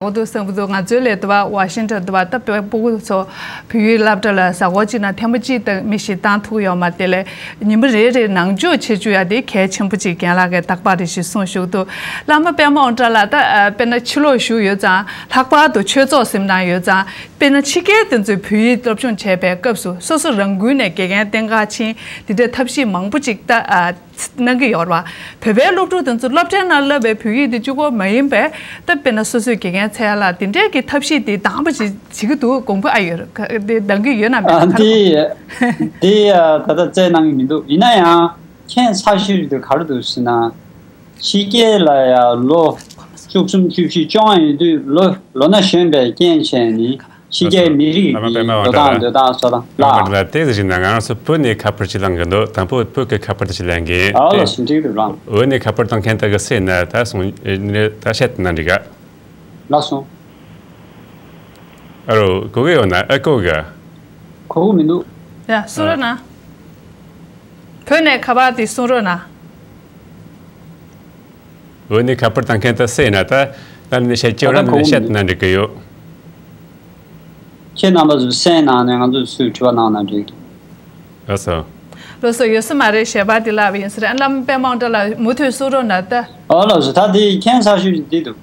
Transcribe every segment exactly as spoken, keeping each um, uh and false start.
འོ་འདུག་བསམ་གྱི་འདུག་ང་ཚོའི་ལས་དུ་བ་ཝ་ཤིང་ཊོན་དུ་བ་ད་སྤུ་གུ་ཚོ་བོད་ཡིག་སློབ་གྲྭ་ལ་གཟའ་འཁོར་གཅིག་ནང་ཐེངས་མ་གཅིག་དང་མི་ཞིག་བཏང་ཐུབ་ཡོད་མ་རེད། དེ་ལས་ཉིན་མོ་རེ་རེ་ནང་འཇུག་བྱེད་རྒྱུ་ཡ་དེ་གལ་ཆེན་པོ་གཅིག་རྒན་ལགས་ཀྱིས་རྟག་པར་རེ་ཞིག་གསུངས་བཞུགས་འདུག་བླ་མ་པདྨ་དབང་གྲགས་ལགས་ད་དཔེར་ན་ཕྱི་ལོགས་བཞུགས་ཡོད་ཙང་ལྷག་པར་དུ་ཆོས་ཚོགས་ཟིན་གནང་ཡོད་ཙང་དཔེར་ན་ཕྱི་རྒྱལ་དེ་ཚོས་བོད་ཡིག་སློབ་སྦྱོང་བྱས་པའི་སྐབས་སུ་སོ་སོ་རང་འགུལ་ནས་དགེ་རྒན་བསྟེན་ག་ཕྱིན་དེ་འདྲའི་ཐབས་ཤེས་མང་པོ་ཅིག་ད། གནང་གི་ཡོད་རེད་བ། བོད་པའི་སློབ་ཕྲུག་དེ་ཚོ་སློབ་གྲྭའི་ནང་བསླབ་པའི་བོད་ཡིག་དེ་གཅིག་པོ་མ་ཡིན་པས་ད་དཔེར་ན་སོ་སོའི་དགེ་རྒན་འཚོལ་ཡ་ལ་དེ་འདྲའི་གི་ཐབས་ཤེས་དེ་དང་པོ་ཅིག་བྱེད་ཀྱི་འདུག་དགོངས་པ་ཨ་ཡོད་རེད་དེ་གནང་གི་ཡོད་ན་མེད་ན་ག་རེ་དགོངས། དེ་དེ་ད་ལྟ་བཙལ་གནང་གི་མི་འདུག་ཡིན་ན་ཡང་ཁྱད་མཚར་ཤོས་དེ་ག་རེ་འདུག་ཟེར་ན། ཕྱི་རྒྱལ་ལ་ཡང་ལོ་བཅུ་གསུམ་བཅུ་བཞི་བཅོ་ལྔ་ཡོད་དུས་ལོ་ལོ་ན་གཞོན་པའི་རྐྱེན་བྱས་ནས། ཕྱི་རྒྱལ་མི་རིགས་ཀྱི་འགྲོ་སྟངས་སྡོད་སྟངས་སོགས་དང་ལ། ལ་དེ་ཟིག་ན་ང་རང་ཚོ་བོད་ནས་ཁ་པར་ཅིག་བླངས་གི་འདུག་དང་པོ་བོད་ཀྱི་ཁ་པར་དེ་ཅིག་ལེན་གི། ཨ་ལ་སུ་འགྲིག་འདུག་རང་། བོད་ནས་ཁ་པར་བཏང་མཁན་དག་གི་སེ་ན་ད་སོང་ད་བཤད་ན་འགྲིག་ག་ལ་སོང་། ཨ་རོ་གོ་གི་ཡོད་ན་ཨ་གོ་གི། གོ་གི་མི་འདུག་ཡ་སུ་ར་ན། བོད་ནས་ཁ་པར་དེ་གསུང་རོགས་གནང་། འོ་ནི་ཁ་པར་བཏང་མཁན་དེ་སུ་ཡིན་ན་ད་ད་ནི་བཤད་ཀྱི་ད་རང་ནི་བཤད་ན་འགྲིག་གི་ཡོད། ཁྱེད་རྣམ་པ་ཚོས་སེམས་ནང་ནས་ང་ཚོ་ཚུར་དྲི་བ་གནང་ན་འགྲིག་ལགས་སོ། ལགས་སོ་ཡོད་ས་མ་རེད་ཞལ་པར་དེ་ལབ་ཡིན་ཟེར་ཨ་བླ་མ་པདྨ་དབང་གྲགས་ལ་མུ་མཐུད་གསུང་རོགས་གནང་ད། ཨོ་ལགས་སོ་ད་དེ་ཁྱད་མཚར་ཤོས་ཅིག་འདི་འདུག་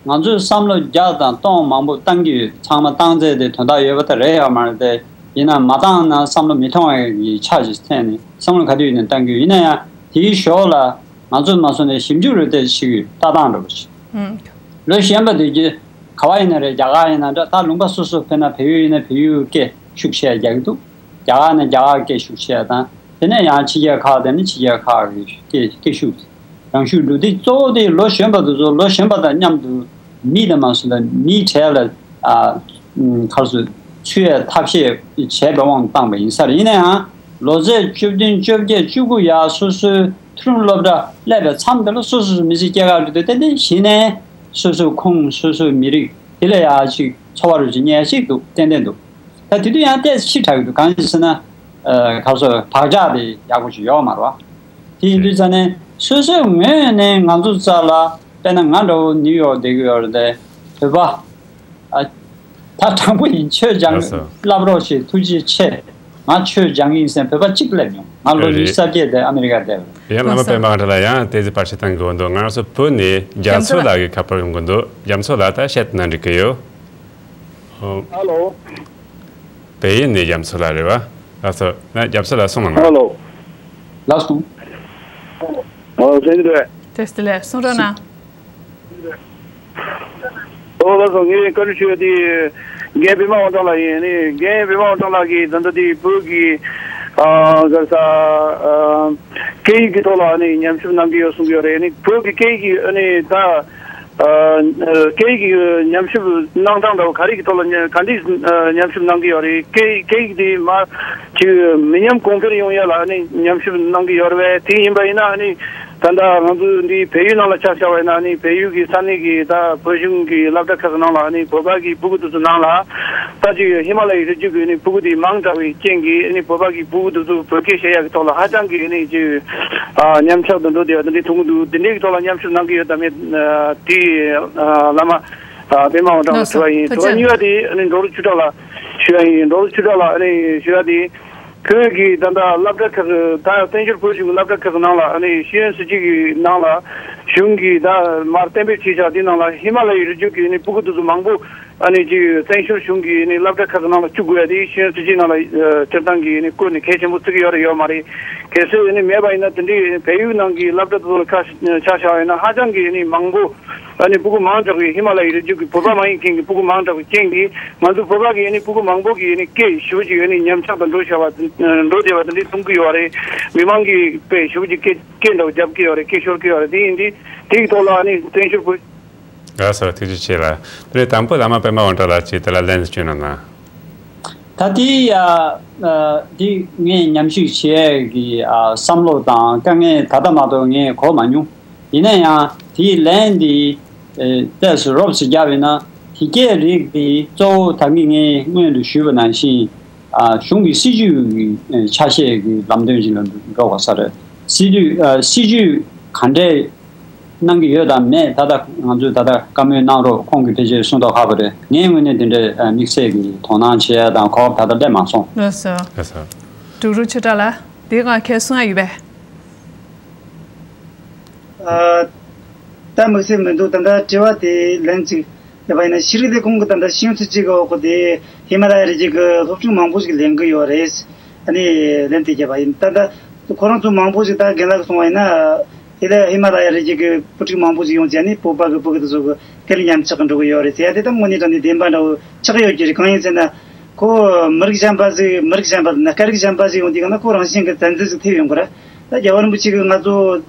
ང་ཚོས་བསམ་བློ་བརྒྱ་དང་སྟོང་མང་པོ་བཏང་གི་ཡོད། ཚང་མ་བཏང་ཚད་དེ་དོན་དག་ཡོད་པ་དེ་རེད་ཡོད་མ་རེད་དེ། ཡིན་ན་མ་བཏང་ན་བསམ་བློ་མི་ཐོང་བའི་གི་ཆ་ཞིག་འཐེན་ནས་བསམ་བློ་ག་དུས་ཡིན་ན་བཏང་གི་ཡོད། ཡིན་ན་ཡང་དེའི་ཞོར་ལ་ང་ཚོས་མ་སོང་ནས་ཞིབ་འཇུག་རེ་ལྟོས་བྱེད་ཀྱི་ཡོད། ལྟ་སྟངས་འདྲ་པོ་ཞིག་ལོ་གཞོན་པ་དེ་གི་ག་བ་ཡིན་ན་རེད། རྒྱ་གར་ཡིན་ན་འདྲ་ད་ལུང་པ་སོ་སོ་ཕེབས་ན་བལ་ཡུལ་ཡིན་ན་བལ་ཡུལ་སྐད་ཤུགས་ཆེ་རྒྱག་གི་འདུག་རྒྱ་གར་ནས་རྒྱ་གར་སྐད་ཤུགས་ཆེ་དང་། དེ་ནས་ཡང་ཕྱི་རྒྱལ་ཁག་དེ་ནི་ཕྱི་རྒྱལ་ཁག་གི་སྐད་སྐད་ཤུགས་རང་ཤུགས་འགྲོ་དེ་གཙོ་བོ་དེ་ལོ་གཞོན་པ་དེ་ཚོ་ལོ་གཞོན་པ་དང་མཉམ་དུ་མི་དང་མ་སུ་དང་མིའི་གྲས་ལ་ཨ་ཁར་སུ་ཚུད་ཡའི་ཐབས་ཤེས་བྱས་པའི་དབང་བཏང་པ་ཡིན་ས་རེད། ཡིན་ན་ཡང་ལོ་ཚད་བཅུ་བདུན་བཅོ་བརྒྱད་བཅུ་དགུ་ཡར་སོ་སོའི་མཐོ་རིམ་སློབ་གྲྭ་སླེབས་པའི་མཚམས་དེ་ལ་སོ་སོ་སོ་མི་ཚེ་སྐྱེལ་ག་འགྲོ་དུས་ཏན་ཏན་གཞི་ནས་སོ་སོའི་ཁོངས་སོ་སོའི་མི་རིགས་དེ་ལ་ཡང་ཅིག་ཚོར་བ་རུ་ཅིག་ངེས་ཤིག་འདུག་ཏན་ཏན་འདུག་ད་དེ་དུས་ཡང་ཏོག་ཙམ་ཕྱི་དྲགས་ཀྱི་འདུག་གང་ཡིན་ཟེར་ན། ཨ་ག་རེ་ཟེར་བག་ཆགས་དེ་ཡག་པོ་ཞིག་ཡོད་མ་རེད་བ། དེ་ཡིན་དུས་ཙ་ནས་སོ་སོའི་ངོས་ནས་ང་ཚོ་རྩ་ལ་དཔེར་ན་ང་འདྲ་བོ་ནིའུ་ཡོག་བསྡད་ཀྱི་ཡོད་རེད་དེ། བོད་པ་ཨ་ད་དྲང་པོ་ཡིན། ཆོས་སྦྱང་ལགས་སོ། བསླབ་རོགས་ཞེས་ཐུགས་རྗེ་ཆེ། ང་ཆོས་སྦྱང་གི་ཡིན་ཟེར་བོད་པ་གཅིག་སླེབས་མྱོང་། ང་ལོ་རེད། ཉི་ཤུ་རྩ་བརྒྱད་དེ་ཨ་མི་རི་ཀ་བསྡད་པ་རེད། ཡང་བླ་མ་པདྨ་དབང་གྲགས་ལ་ཡང་དེ་ཚོ་བར་ཆད་བཏང་དགོས་འདུག་ང་རང་ཚོ་བོད་ནས་རྒྱ་མཚོ་ལགས་ཀྱི་ཁ་པར་ཡོང་གི་འདུག་རྒྱ་མཚོ་ལགས་ད་བཤད་ན་འགྲིག་གི་ཡོད། ཨོ། ཧ་ལོ། བལ་ཡུལ་ནས་རྒྱ་མཚོ་ལགས་རེད་བ། ལགས་སོ། ན་རྒྱ་མཚོ་ལགས་གསུངས་ལ་ན། ཧ་ལོ། ལགས་སོ། ཨོ་ཟེར་གྱི་འདུག་བཀྲ་ཤིས་བདེ་ལེགས་གསུང་རོགས་གནང་། ཨོ་ལགས་སོ། ངས་བཀའ་འདྲི་ཞུ་ཡ་དེ་རྒན་པདྨ་དབང་གྲགས་ལགས་ཡིན། ཨ་ནི་རྒན་པདྨ་དབང་གྲགས་ལགས་ཀྱིས་ད་ལྟ་དེ་བོད་ཀྱི་ཨ་ག་རེ་ཟ་ཨ་སྐད་ཡིག་གི་ཐོག་ལ་ཨ་ནི་ཉམས་ཞིབ་གནང་གི་ཡོད་གསུང་གི་ཡོད་རེད། ཨ་ནི་བོད་ཀྱི་སྐད་ཡིག་གི་ཨ་ནི་ད། ཨ་སྐད་ཡིག་གི་ཉམས་ཞིབ་གནང་སྟངས་དང་ག་རེ་གི་ཐོག་ལ་ཉ་ག་འདྲས་ཨ་ཉམས་ཞིབ་གནང་གི་ཡོད་རེད། སྐད་སྐད་ཡིག་དེ་མ་ཅིག་མི་ཉམས་གོང་འཕེལ་ཡོང་ཡ་ལ་ཨ་ནི་ཉམས་ཞིབ་གནང་གི་ཡོད་རེད་པས། དེ་ཡིན་པ་ཡིན་ན་ཨ་ནི་ད་ལྟ་ང་ཚོ་འདི་བལ་ཡུལ་ནང་ལ་ཆ་བཞག་པ་ཡིན་ན་ཨ་ནི་བལ་ཡུལ་གྱི་ས་གནས་ཀྱི་ད་བོད་གཞུང་གི་སློབ་གྲྭ་ཁག་གི་ནང་ལ་ཨ་ནི་བོད་པ་གི་སྤུ་གུ་དེ་ཚོ་ནང་ལ་ད་ཅིག་ཧི་མ་ལ་ཡའི་རི་རྒྱུད་ཀྱི་ཨ་ནི་སྤུ་གུ་དེ་མང་དྲགས་པའི་རྐྱེན་གྱིས་ཨ་ནི་བོད་པ་གི་སྤུ་གུ་དེ་ཚོ་བོད་སྐད་བཤད་ཡ་གི་ཐོག་ལ་ཧ་ཅང་གི་ཨ་ནི་ཅིག་ཨ་ཉམས་ཆག་ཏུ་འགྲོ་བསྡད་ཡ་དེ་འདྲའི་མཐོང་གི་འདུག་དེ་འདྲའི་གི་ཐོག་ལ་ཉམས་ཞིབ་གནང་གི་ཡོད་དམ་མེད། ཨ་དེ་ཨ་བླ་མ་ཨ་པདྨ་དབང་གྲགས་ལ་དྲི་བ་ཡིན། དྲི་བ་གཉིས་པ་དེ་ཨ་ནི་འབྲོག་རུ་ཆོས་གྲགས་ལ་ཞུ་ཡ་ཡིན། འབྲོག་རུ་ཆོས་གྲགས་ལ་ཨ་ནི་ཞུ་ཡ་དེ་བོད་ཀྱི་ད་ལྟ་སློབ་གྲྭ་ཁག་ད་བཙན་བྱོལ་བོད་གཞུང་གི་སློབ་གྲྭ་ཁག་ནང་ལ་ཨ་ནི་ཤེས་ཡོན་སྲིད་བྱུས་ཀྱི་ནང་ལ་གཞུང་གིས་ད་མར་གཏན་འབེབས་བྱས་བཞག་དེ་ནང་ལ་ཧི་མ་ལ་ཡའི་རི་རྒྱུད་ཀྱི་ཨ་ནི་སྤུ་གུ་དེ་ཚོ་མང་པོ། ཨ་ནི་ཅིག་བཙན་བྱོལ་གཞུང་གིས་ནི་སློབ་གྲྭ་ཁག་ནང་ལ་བཅུག་དགོས་ཡ་དེ་ཤེས་ཡོན་སྲིད་བྱུས་ནང་ལ་ཨ་སྤྱིར་བཏང་གི་ནི་བཀོད་ནས་གལ་ཆེན་པོ་བརྩི་གི་ཡོད་རེད་ཡོད་མ་རེད། གལ་སྲིད་ནི་མེད་པ་ཡིན་ན་དེ་འདྲའི་བལ་ཡུལ་ནང་གི་སློབ་གྲྭ་དེ་ཚོ་ལ་ཆ་ཆ་བཞག་པ་ཡིན་ན་ཧ་ཅང་གི་ནི་མང་པོ་ཨ་ནི་སྤུ་གུ་མང་དྲགས་པའི་ཧི་མ་ལ་ཡའི་རི་རྒྱུད་ཀྱི་བོད་པ་མ་ཡིན་མཁན་གྱི་སྤུ་གུ་མང་དྲགས་པའི་རྐྱེན་གྱིས་ང་ཚོ་བོད་པ་གི་ནི་སྤུ་གུ་མང་པོ་གི་ནི་སྐད་ཞེ་པོ་ཅིག་ནི་ཉམས་ཆག་ཏུ་འགྲོ་བཞག་པ་འགྲོ་བསྡད་པ་དེ་འདྲའི་མཐོང་གི་ཡོད་རེད། མི་མང་གི་དཔེ་ཞེ་པོ་ཅིག་སྐད་སྐད་འདྲ་བོ་རྒྱབ་ཀྱི་ཡོད་རེད། སྐད་ཤོར་གྱི་ཡོད་རེད། དེ་ཡིན་དུས་དེ་གི་ཐོག་ལ་ཨ་ནི་བཙན་བྱོལ་བོད། ལགས་སོ། ཐུགས་རྗེ་ཆེ་ལགས། དེ་ནས་དང་པོ་བླ་མ་པདྨ་དབང་གྲགས་ལགས་ཀྱིས་དེ་ལ་ལན་ཞུ་གནང་ན། ད་དེ་ཡ་ཨ་དེ་ངས་ཉམས་ཞིབ་བྱེད་ཡས་ཀྱི་ཨ་བསམ་བློ་དང་དཀའ་ངལ་ད་ལྟ་མ་གཏོགས་ངས་གོ་མ་མྱོང་། ཡིན་ན་ཡང་དེའི་ལན་དེ་ཨེ་ཏོག་ཙམ་རོབ་ཙམ་བརྒྱབ་ཡིན་ན་དེ་སྐད་རིགས་དེ་གཙོ་བོ་ད་གིན་ངས་སྔོན་དུ་ཞུས་པ་ནང་བཞིན་ཨ་གཞུང་གི་སྲིད་ཇུས་ཀྱི་ཨེ་ཆ་ཤས་ཀྱི་ལམ་སྟོན་ཅིག་ལ་འགྲོ་དགོས་ས་རེད། སྲིད་ཇུས་ཨ་སྲིད་ཇུས་ག་འདྲས། གནང་གི་ཡོད་དམ་མེད། ད་ལྟ་ང་ཚོས་ད་ལྟ་བཀའ་མོལ་གནང་རོགས། ཁོང་གིས་ཕལ་ཆེར་གསུང་མདོག་ཁ་པོ་རེད། ངའི་ངོས་ནས་དེ་འདྲའི་དམིགས་བསལ་གྱི་དོ་སྣང་བྱེད་ཡ་དང་གོ་སྐབས་ད་ལྟ་སླེབས་མ་སོང་། ལགས་སོ། ལགས་སོ། འབྲུག་རུ་ཆོས་གྲགས་ལགས། དེའི་སྒང་ཁྱེད་གསུང་ཡ་ཡོད་པས། ཨ། ད་དམིགས་བསལ་མི་འདུག་ད་ལྟ་དྲི་བ་དེ་ལན་གཅིག་ཡོད་པ་ཡིན་ན། ཤེས་རིག་ལས་ཁུངས་ཀྱི་ད་ལྟ་ཤེས་ཡོན་སྲིད་ཇུས་ཀྱི་འོག་གི་དེ་ཧི་མ་ལ་ཡ་རི་རྒྱུད་ཀྱི་སློབ་ཕྲུག་མང་པོ་ཞིག་ལེན་གྱི་ཡོད་རེད། ཨ་ནི་ལན་དེ་བརྒྱབ་པ་ཡིན། ད་ལྟ་ཁོ་རང་ཚོ་མང་པོ་ཞིག་ད་རྒན་ལགས་གསུངས་པ་ཡིན་ན། དེ་ལས་ཧི་མ་ལ་ཡ་རི་རྒྱུད་ཀྱི་བུ་ཕྲུག་མང་པོ་ཞིག་ཡོང་བྱས་ནས་བོད་པ་གི་ཕྲུ་གུ་དེ་ཚོ་གི་སྐད་ཡིག་ཉམས་ཆག་གི་འགྲོ་གི་ཡོད་རེད་ཟེར་ཡ་དེ་ད་དངོས་གནས་དྲང་གནས་བདེན་པ་འདྲ་བོ་ཆགས་ཡོད་ཀྱི་རེད། གང་ཡིན་ཟེར་ན། ཁོ་མི་རིགས་གཞན་པ་ཞིག་མི་རིགས་གཞན་པ་ན་སྐད་རིགས་གཞན་པ་ཞིག་ཡོང་དུས་གང་ན་ཁོ་རང་བཞིན་གྱི་བཙན་འཛུལ་ཞིག་ཐེབས་ཡོང་གི་རེད། ད་རྒྱལ་བ་རིན་པོ་ཆེ་གིས་ང་ཚོ་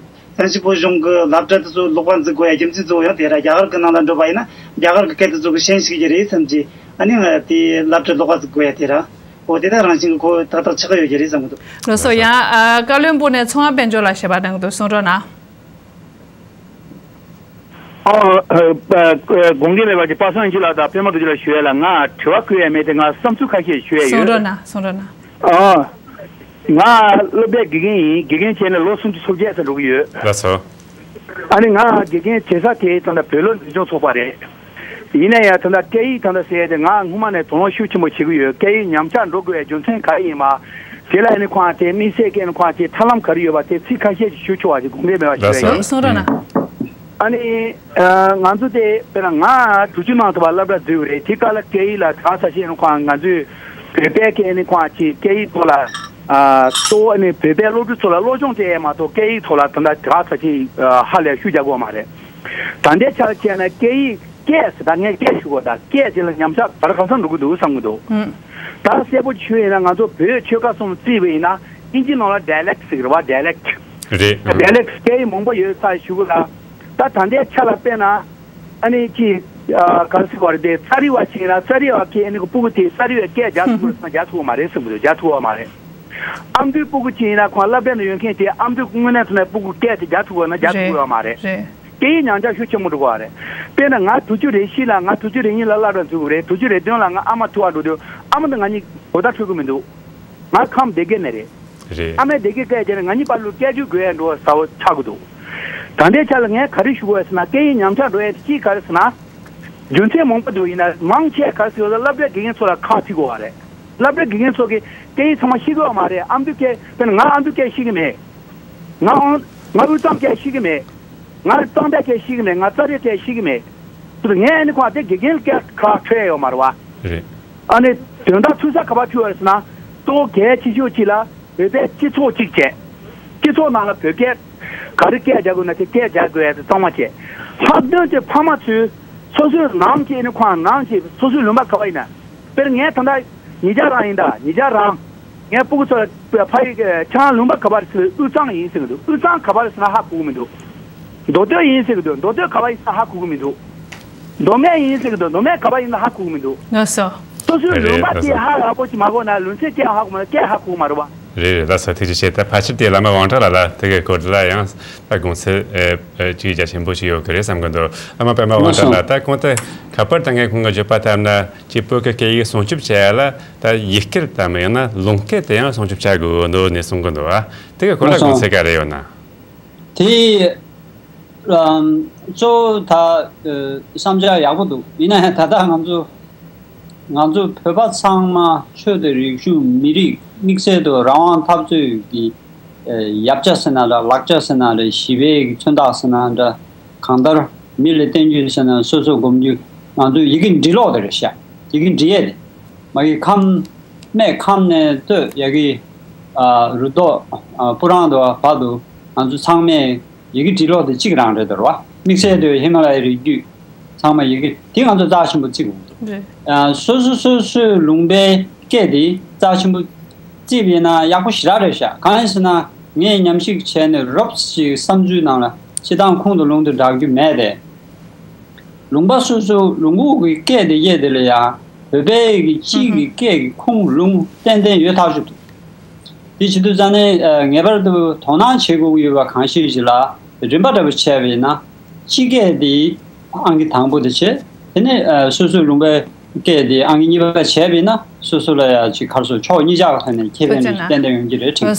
བཙན་བྱོལ་བོད་གཞུང་གི་སློབ་གྲྭ་དེ་ཚོ་ལོག་པ་འཛུགས་དགོས་ཡ་རྒྱུ་མཚན་གཙོ་བོ་ཡང་དེ་ར། རྒྱ་གར་གྱི་ནང་ལ་འགྲོ་བ་ཡིན་ན་རྒྱ་གར་གྱི་སྐད་དེ་ཚོ་གི་ཤན་ཞུགས་ཀྱི་རེད་བསམ་གྱི། ཨ་ནི་ང་དེ་སློབ་གྲྭ་ལོག་པ་འཛུགས་དགོས་ཡ་དེ་ར། འོ་དེ་དག་རང་བཞིན་གྱི་ཁོ་ཏག་ཏག་ཆགས་ཀྱི་ཡོད་ཀྱི་རེད་བསམ་གྱི་འདུག། ལགས་སོ། ཡང་ཨ་བཀའ་བློན་སྦུག་ནས་ཚོང་པ་དཔལ་འབྱོར་ལགས་ཞལ་པར་གནང་གི་འདུག། གསུང་རོགས་གནང་། ཨ། ཨ། དགོངས་འགལ་མེད་པ་ཅིག་པ་སངས་སྐྱིད་ལགས་དང་པད་མ་རྡོ་རྗེ་ལགས་ཞུ་ཡ་ལ་ང་དྲི་བ་བཀོད་ཡ་མེད་དེ། ང་བསམ་ཚུལ་ཁ་ཤས་ཞུ་ཡ་ཡོད། གསུང་རོགས་གནང་། གསུང་རོགས་གནང་། ཨ། ང་སློབ་གྲྭའི་དགེ་རྒན་ཡིན། དགེ་རྒན་བྱས་ནས་ལོ་སུམ་ཅུ་སོ་བརྒྱད་ཙམ་འགྲོ་གི་ཡོད། ལགས་སོ། ཨ་ནི་ང་དགེ་རྒན་བྱེད་ས་དེ་ད་ལྟ་བོད་སློབ་འཛིན་སྐྱོང་ཚོགས་པ་རེད། ཡིན་ན་ཡང་ད་ལྟ་སྐད་ཡིག་ད་ལྟ་ཟེར་ཡ་དེ་ང་སྔོན་མ་ནས་དོ་སྣང་ཤུགས་ཆེན་པོ་བྱེད་ཀྱི་ཡོད། སྐད་ཡིག་ཉམས་ཆག་འགྲོ་དགོས་པའི་རྒྱུ་མཚན་ག་རེ་ཡིན་པ། དེ་ལ་ཨ་ནི་ཁོང་དེ་དམིགས་བསལ་སྐད་ནི་ཁོང་དེ་ཐབས་ལམ་ག་རེ་ཡོད་པ་དེ་ཚིག་ཁ་ཤས་ཅིག་ཞུ་ཆོག་པ་ཅིག་དགོངས་འགལ་མེད་པ་ཞུ་ཡ་ཡིན། གསུང་རོགས་གནང་། ཨ་ནི། ཨ། ང་ཚོ་དེ་དཔེར་ན་ང་དྲུག་ཅུ་ནང་དུ་བ་སློབ་གྲྭ་འཛུལ་བ་རེད། དེ་སྐབས་ལ་སྐད་ཡིག་ལ་དྲག་ས་ཞིག་ནི་ཁོང་ང་ཚོས་བོད་པའི་སྐད་ནི་ཁོང་ཅིག་སྐད་ཡིག་ཐོག་ལ། ཨ། གཙོ་བོ་ནི་བོད་པའི་སློབ་ཕྲུག་ཚོ་ལ་སློབ་སྦྱོང་སྤྲད་ཡས་མ་གཏོགས་སྐད་ཡིག་ཐོག་ལ་ད་ལྟ་དྲག་ས་ཞིག་ཧ་ལས་ཤུགས་རྒྱག་གི་ཡོད་མ་རེད། ད་ལྟའི་ཆར་བྱས་ན་སྐད་ཡིག་སྐད་ཟེར་ད་ངས་སྐད་ཞུ་གོ་ད་སྐད་དེ་ལ་ཉམས་ཆག་ག་རེ་གང་འཚམ་འགྲོ་གི་འདུག་བསམ་གི་འདུག། ཨུམ། ད་གསལ་པོ་ཞུ་ཡིན་ན་ང་ཚོ་བོད་ཆོལ་ཁ་གསུམ་བརྩིས་པ་ཡིན་ན་ཨིན་ཇི་ནང་ལ་dialect་ཟེར་གི་རེད་བ། dialect། རེད། dialect་སྐད་ཡིག་མང་པོ་ཡོད་ས་ཞུ་གི་ལ། ད་ད་ལྟའི་ཆ་ལ་དཔེར་ན་ཨ་ནི་ཅི། ཨ། ག་རེ་ཟེར་བ་རེད་དེ། རྩ་རི་བ་ཅིག་ཡིན་ན་རྩ་རི་བ་སྐད་ཨ་ནི་གི་སྤུ་གུ་དེ་རྩ་རི་བའི་སྐད་རྒྱག་ཐུབ་ཀྱི་རེད་ཟེར་ན་རྒྱག་ཐུབ་ཀྱི་མ་རེད་བསམ་གི་འདུག། རྒྱག་ཐུབ་ཀྱི་མ་རེད། ཨ་མདོའི་སྤུ་གུ་ཅིག་ཡིན་ན་ཁོང་སློབ་གྲྭ་ནང་ཡོད་མཁན་དེ་ཨ་མདོའི་དངོས་གནས་དྲང་གནས་སྤུ་གུ་སྐད་དེ་རྒྱག་ཐུབ་ཀྱི་ཡོད་ན་རྒྱག་ཐུབ་ཀྱི་ཡོད་མ་རེད། རེད། སྐད་ཡིག་ཉམས་ཆག་ཤུགས་ཆེན་པོ་འགྲོ་གི་རེད། དཔེར་ན་ང་དྲུག་ཅུ་རེ་བཞི་ལ་ང་དྲུག་ཅུ་རེ་གཉིས་ལ་སློབ་གྲྭ་འཛུལ་གི་རེད། དྲུག་ཅུ་རེ་བདུན་ལ་ང་ཨ་མ་ཐུག་པ་འགྲོ་དུས་ཨ་མ་དང་ང་གཉིས་གོ་བརྡ་འཕྲོད་གི་མི་འདུག། ང་ཁམས་སྡེ་དགེ་ནས་རེད། རེད། ཨ་མས་སྡེ་དགེ་སྐད་བྱས་ནས་ང་གཉིས་བར་ལ་སྐད་སྒྱུར་དགོས་ཡ་འགྲོ་ཟ་བོ་ཆགས་ཀྱི་འདུག། ད་ལྟའི་ཆ་ལ་ངས་ག་རེ་ཞུ་དགོས་ཟེར་ན་སྐད་ཡིག་ཉམས་ཆག་འགྲོ་ཡ་དེ་གཅིག་ག་རེ་ཟེར་ན། རྒྱུ་མཚན་མང་པོ་འདུག། ཡིན་ན་མང་ཆེ་ག་རེ་ཟེར་ན་སློབ་གྲྭའི་དགེ་རྒན་ཚོ་ལ་ཁག་ཐེག་དགོས་པ་རེད། སློབ་གྲྭའི་དགེ་རྒན་ཚོ་གིས་སྐད་ཡིག་ཚང་མ་ཤེས་ཀྱི་ཡོད་མ་རེད། ཨ་མདོ་སྐད་དཔེར་ན་ང་ཨ་མདོ་སྐད་ཤེས་ཀྱི་མེད། ང་ཨང་ང་དབུས་གཙང་སྐད་ཤེས་ཀྱི་མེད། ང་གཙང་པའི་སྐད་ཤེས་ཀྱི་མེད། ང་རྩ་བའི་སྐད་ཤེས་ཀྱི་མེད། ངས་ཨ་ནི་ཁོང་དེ་དགེ་རྒན་སྐད་ཁག་འཕྲོད་ཡོད་མ་རེད་བ། རེད། ཨ་ནི་དོན་དག་ཐུག་ས་ག་པར་ཐུག་ཡོད་རེད་ཟེར་ན། གཙོ་བོ་གལ་ཆེ་ཤོས་གཅིག་ལ་བོད་པའི་སྤྱི་ཚོགས་གཅིག་བྱས། སྤྱི་ཚོགས་ནང་ལ་བོད་སྐད་ག་རེ་སྐད་རྒྱག་དགོས་ན་དེ་སྐད་རྒྱག་དགོས་ཡ་དེ་གཙང་མ་བྱས། ལྷག་དོན་དུ་ཕ་མ་ཚོས་སོ་སོའི་ནང་གི་ཨ་ནི་ཁོང་ནང་གི་སོ་སོའི་ལུང་པ་ག་པར་ཡིན་ན། དཔེར་ངས་ད་ལྟ་ཉེ་ཆར་རང་ཡིན་ད་ཉེ་ཆར་རང་། ངས་སྤུ་གུ་ཚོ་ལ་ཕ་ཡུལ་ཁྱེད་རང་ལུང་པ་ག་པར་ཟེར་དབུས་གཙང་ཡིན་ཟེར་གི་འདུག། དབུས་གཙང་ག་པར་ཟེར་ན་ཧ་གོ་གི་མི་འདུག། མདོ་སྟོད་ཡིན་ཟེར་གི་འདུག། མདོ་སྟོད་ག་པར་ཡིན་ཟེར་ན་ཧ་གོ་གི་མི་འདུག། མདོ་སྨད་ཡིན་ཟེར་གི་འདུག། མདོ་སྨད་ག་པར་ཡིན་ཟེར་ན་ཧ་གོ་གི་མི་འདུག། ལགས་སོ། སོ་སོའི་ལུང་པ་དེ་ཧ་ཡག་པོ་ཅིག་མ་གོ་ན་ལུང་ཚན་སྐད་ཧ་གོ་མ་སྐད་ཧ་གོ་གི་མ་རེད་བ། རེད་རེད། ལགས་སོ། ཐུགས་རྗེ་ཆེ། ད་ཕལ་ཆེར་དེ་བླ་མ་དབང་གྲགས་ལགས་ལ་དེ་གའི་སྐོར་ལ་ཡང་ད་དགོངས་ཚུལ་ཨེ་ཨེ་ཅིག་རྒྱ་ཆེན་པོ་ཞིག་ཡོད་ཀྱི་རེད་བསམ་གི་འདུག། བླ་མ་པད་མ་དབང་གྲགས་ལགས། ད་གོང་དུ་ཁ་པར་དང་ངས་ཁོང་གི་བརྗོད་པ་ལྟར་ན་ཅིག་བོད་ཀྱི་སྐད་ཡིག་སྲུང་སྐྱོབ་བྱེད་ཡ་ལ་ད་ཡིག་སྐད་དམ་ཡང་ན་ལུང་སྐད་དེ་ཡང་སྲུང་སྐྱོབ་བྱ་དགོས་འདུག་ནས་གསུང་གི་འདུག་ཨ། དེ་གའི་སྐོར་ལ་དགོངས་ཚུལ་ག་རེ་ཡོད་ན། དེ། ཨམ། གཙོ་བོ་ད་ཨ་བསམ་འཆར་ཡག་པོ་འདུག། ཡིན་ན་ཡང་ད་ལྟ་ང་ཚོ་ང་ཚོ་བོད་པ་ཚང་མ་ཆོས་དང་རིག་གཞུང་མི་རིགས་དམིགས་བསལ་དུ་རང་དབང་འཐབ་རྩོད་ཀྱི་ཨ་ཡབ་ཆ་ཟེར་ན་འདྲ། ལག་ཆ་ཟེར་ན་འདྲ། ཞི་བའི་མཚོན་རྟགས་ཟེར་ན་འདྲ། གང་ལྟར་མི་ལ་བསྟན་རྒྱུ་ཟེར་ན་སོ་སོ་སྒོམ་རྒྱུ། ང་ཚོ་ཡི་གེ་འབྲི་ཀློག་དེ་རེད་ཤག། ཡི་གེ་འབྲི་ཡས་དེ་མ་གི་ཁམས་སྨད་ཁམས་ནས་སྟོད་ཡ་གི་ཨ་རུ་ཐོག་ཨ་སྤུ་རང་དུ་བར་དུ་ང་ཚོ་ཚང་མས་ཡི་གེ་འབྲི་ཀློག་དེ་གཅིག་རང་རེད་དོ་ར་བ། དམིགས་བསལ་དུ་ཧི་མ་ལ་ཡའི་རི་རྒྱུད་ཚང་མ་ཡི་གེ་དེ་ང་ཚོ་རྩ་ཆེན་པོ་བརྩི་དགོས་འདུག། རེད། ཨ་སོ་སོ་སོ་སོའི་ལུང་པའི་སྐད་དེ་རྩ་ཆེན་པོ་བརྩིས་པ་ཡིན་ན་ཡག་པོ་ཞེ་དྲག་རེད་ཤག། གང་ཡིན་ཟེར་ན་ངས་ཉམས་ཞིབ་བྱས་ནས་རོབ་ཅིག་བསམ་ཚུལ་ནང་ལ་སྤྱིར་བཏང་ཁུངས་དང་ལུང་དེ་འདྲ་རྒྱུ་མེད་དེ། ལུང་པ་སོ་སོ་ལུང་ཁུག་གི་སྐད་དེ་དབྱེ་དེ་ལ་ཡང་བོད་པའི་གི་སྤྱིའི་གི་སྐད་ཀྱི་ཁུངས་ལུང་ཏན་ཏན་ཡོད་ཐག་ཆོད་འདུག། དེ་བྱེད་དུས་ཙ་ནས་ངེས་པར་དུ་དོ་སྣང་བྱེད་དགོས་ཀྱི་ཡོད་པ་གང་ཤེས་ཤིག་ལ་རིམ་པ་འདྲ་པོ་བྱས་པ་ཡིན་ན། སྤྱི་སྐད་དེ་ཨང་ཀི་དང་པོ་དེ་བྱས། དེ་ནས་སོ་སོའི་ལུང་པའི་སྐད་དེ་ཨང་ཀི་གཉིས་པ་བྱས་པ་ཡིན་ན་སོ་སོ་ལ་ཡང་ཅིག་ག་རེ་ཟེར་ཕྱོགས་གཉིས་ཆ་གི་ཐོག་ནས་ཁེ་ཕན་ཏན་ཏན་ཡོང་གི་རེད་དྲན།